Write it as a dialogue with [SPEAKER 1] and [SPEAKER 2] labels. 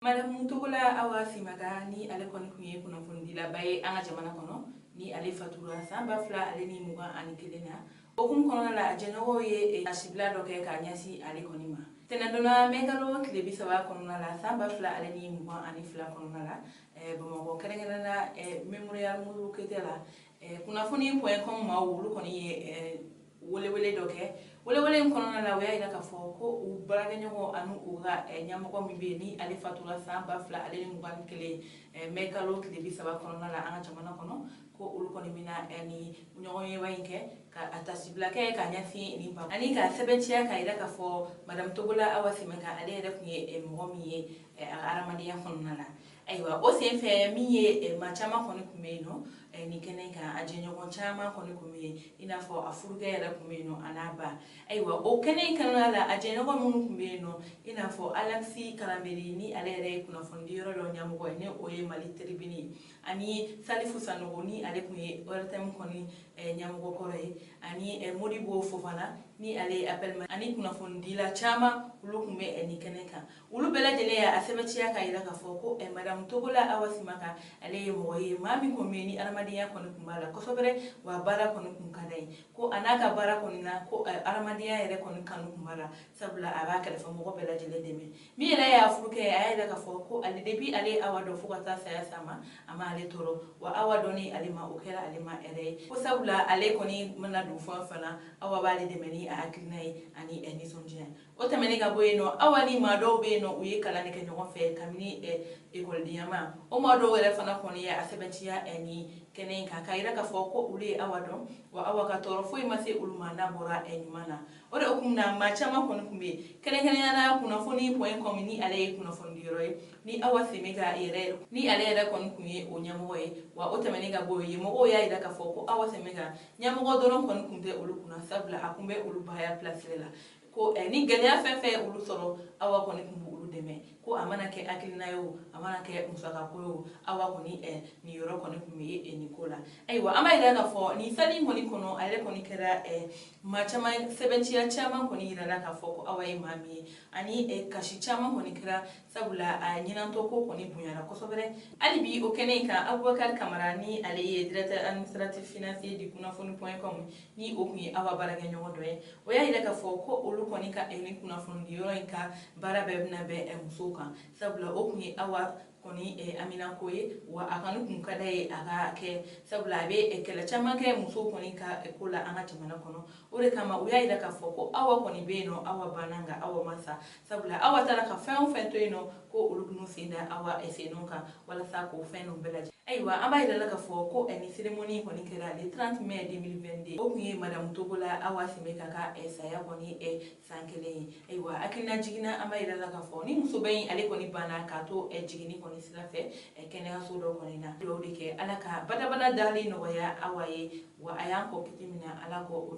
[SPEAKER 1] Madame Togola Awa Simaga, ni ale kɔni tun ye kunnafonidilaba ye an ka jamana kɔnɔ, ni ale fatura san 2021 na, o hukumu kɔnɔna la, a jɛɲɔgɔnw ye tasibila dɔ kɛ k'a ɲɛsin ale kɔni ma tɛnɛndonna mɛkalo tile 30 kɔnɔna la, san 2022 kɔnɔna la, Bamakɔ, kɛrɛnkɛrɛnnenya Mémorial Modibo Keïta la. Kunnafoni.com maaw, olu kɔni ye welewele dɔ kɛ. Welewele in kɔnɔna la, u y'a jira k'a fɔ ko u baarakɛɲɔgɔn ani u ka ɲɛmɔgɔ min bɛ yen, ni ale fatura san 2021 mɛkalo tile 30 kɔnɔna la an ka jamana kɔnɔ, ko olu kɔni bɛna ni ɲɔgɔnyeba in kɛ ka a tasibila kɛ ka ɲɛsin nin ba ani ka sɛbɛntiya k'a jira k'a fɔ Madame Togola Awa Simaga, ale yɛrɛ tun ye mɔgɔ min ye a ka hadamadenya kɔnɔna la. Ayiwa, o senfɛ, min ye maa caman kɔni tun bɛ yen nɔ nin kɛnɛ kan, a jɛɲɔgɔn caman kɔni tun bɛ yen, i n'a fɔ a furukɛ yɛrɛ tun bɛ yen nɔ, a n'a ba. Ayiwa, o kɛnɛ in kɔnɔna la, a jɛɲɔgɔn minnu tun bɛ yen nɔ, i n'a fɔ Alexis Kalanberi, ni ale yɛrɛ ye kunnafonidi yɔrɔ dɔ ɲɛmɔgɔ ye, ni o ye Mali Tribune ye, ani Salifu Sanogo, ni ale tun ye ORTM kɔni ɲɛmɔgɔ kɔrɔ ye, ani Modibo Fofana, ni ale ye appel ani kunnafonidila caman, olu tun bɛ nin kɛnɛ kan. Olu bɛɛ lajɛlen y'a sɛbɛntiya k'a jira k'a fɔ ko Madame Togola Awa Simaga, ale ye mɔgɔ ye, maa min kɔni bɛ yen, ni adamadenya kɔni tun b'a la kosɛbɛ, wa baara kɔni tun ka d'a ye, ko a n'a ka baara kɔni na, ko adamadenya yɛrɛ kɔni kanu tun b'a la, sabula a b'a kɛrɛfɛ mɔgɔ bɛɛ lajɛlen dɛmɛ. Min yɛrɛ y'a furukɛ ye, a y'a jira k'a fɔ ko ale, depuis ale ye Awa dɔn fo ka taa saya s'a ma, a ma ale tɔɔrɔ, wa Awa dɔnni ale ma, o kɛra ale ma hɛrɛ ye, ko sabula ale kɔni mana don fɛn o fɛn na, Awa b'ale dɛmɛ ni a hakilina ye ani nisɔndiya. O tɛmɛnen ka bɔ yen nɔ, Awa ni maa dɔw bɛ yen nɔ, u ye kalan kɛ ɲɔgɔn fɛ kabini ekɔlidenya ma. O maa dɔw yɛrɛ fana kɔni ye a sɛbɛntiya ni kɛnɛ in kan k'a jira k'a fɔ ko olu ye Awa dɔn, wa Awa ka tɔɔrɔ foyi ma se olu ma n'a bɔra ɲuman na. O de hukumu na, maa caman kɔni tun bɛ yen, kɛrɛnkɛrɛnnenya la kunnafoni.com, ni ale ye kunnafonidi yɔrɔ ye, ni Awa Simaga yɛrɛ, ni ale yɛrɛ kɔni tun ye o ɲɛmɔgɔ ye. Wa o tɛmɛnen ka bɔ yen, mɔgɔw y'a jira k'a fɔ ko Awa Simaga ɲɛmɔgɔ dɔrɔn kɔni tun tɛ olu kunna, sabula a tun bɛ olu baya place la, ko ni gɛlɛya fɛn fɛn olu sɔrɔ, Awa kɔni tun b'olu dɛmɛ, ko a mana kɛ hakilina ye o, a mana kɛ musakako ye o, Awa kɔni nin yɔrɔ kɔni tun bɛ nin ko la. Ayiwa, an b'a jira k'a fɔ nin salle in kɔni kɔnɔ, a yɛrɛ kɔni kɛra maa caman, sɛbɛntiya caman kɔni yirala k'a fɔ ko Awa ye maa min ye, ani kasi caman kɔni kɛra, sabula a ɲinantɔ ko kɔni bonyara kosɛbɛ. Hali bi o kɛnɛ in kan, Abubakar Kamara, ni ale ye directeur administratif financier du kunnafoni.com, ni o tun ye Awa baarakɛɲɔgɔn dɔ ye, o y'a jira k'a fɔ ko olu kɔni ka ni kunnafonidi yɔrɔ in ka baara bɛɛ bɛna bɛn musow kan, sabula o tun ye Awa kɔni aminako ye, wa a kɔni tun ka d'a ye a ka kɛ, sabula a bɛ kɛlɛ caman kɛ musow kɔni ka ko la an ka jamana kɔnɔ. O de kama, u y'a jira k'a fɔ ko Awa kɔni bɛ yen nɔ, Awa banna, nka Awa ma sa, sabula Awa taara ka fɛn o fɛn to yen nɔ, ko olu bɛn'u sen da Awa sen kan walasa k'o fɛn ninnu bɛɛ lajɛ. Ayiwa, an b'a jira la k'a fɔ ko ni cérémonie kɔni kɛra le 30 mai 2022. O tun ye Madame Togola Awa Simaga ka saya kɔni san 1 ye. Ayiwa, hakilina jiginna, an b'a jira la k'a fɔ ni musoba in, ale kɔni banna k'a to jiginni kɔni sira fɛ kɛnɛyaso dɔ kɔni na. Dugawu de kɛ, Ala ka badabada dali nɔgɔya Awa ye, wa a y'an kɔ kiti min na, Ala k'o